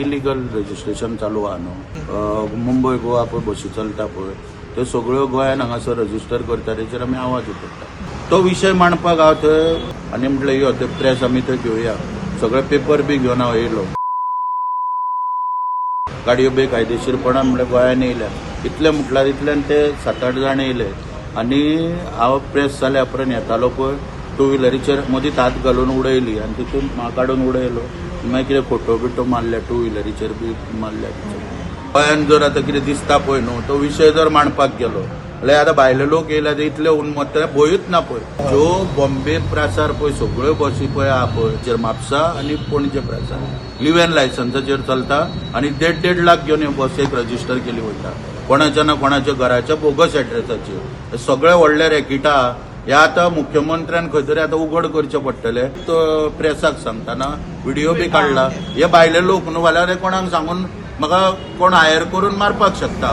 Illegal registration चालू आहा न्हू, मुंबय गोवा पळय बशी चलता पळय, त्यो सगळ्यो गोंयान हांगासर रजिस्टर करता, तेचेर आमी आवाज उठयता. तो विशय मांडपाक हांव थंय आनी म्हटलें यो, ते प्रेस आमी थंय घेवया. सगळे पेपर बी घेवन हांव येयलो. गाडयो बेकायदेशीरपणान म्हणल्यार गोंयान येयल्या इतले म्हटल्यार इतल्यान ते सात आठ जाण येयले आनी हांव प्रेस जाल्या उपरांत येतालो पळय, टू व्हिलरीचेर मदींच हात घालून उडयली आनी तितून म्हाका काडून उडयलो. मागीर कितें फोटो बिटो मारले, टू व्हिलरीचेर बी मारले. गोंयान जर आतां कितें दिसता पळय न्हू, तो विशय जर मांडपाक गेलो जाल्यार आतां भायले लोक येयले, ते इतले उन्मत्त, भंयूच ना पळय. ज्यो बॉम्बे प्रासार पळय सगळ्यो बसी पळय आहा पळय, चेर म्हापसा आनी पणजे प्रासार लिव्ह लायसन्साचेर चलता आनी देड देड लाख घेवन ह्यो बसीक रजिस्टर केली वयता, कोणाच्या ना कोणाच्या घराच्या बोगस एड्रेसाचेर. सगळे व्हडले रॅकेटा हे आतां मुख्यमंत्र्यान खंय तरी आतां उगड करचें पडटलें. तो प्रेसाक सांगतना व्हिडिओ बी काडला. हे भायले लोक न्हू, जाल्यार कोणाक सांगून म्हाका कोण हायर करून मारपाक शकता.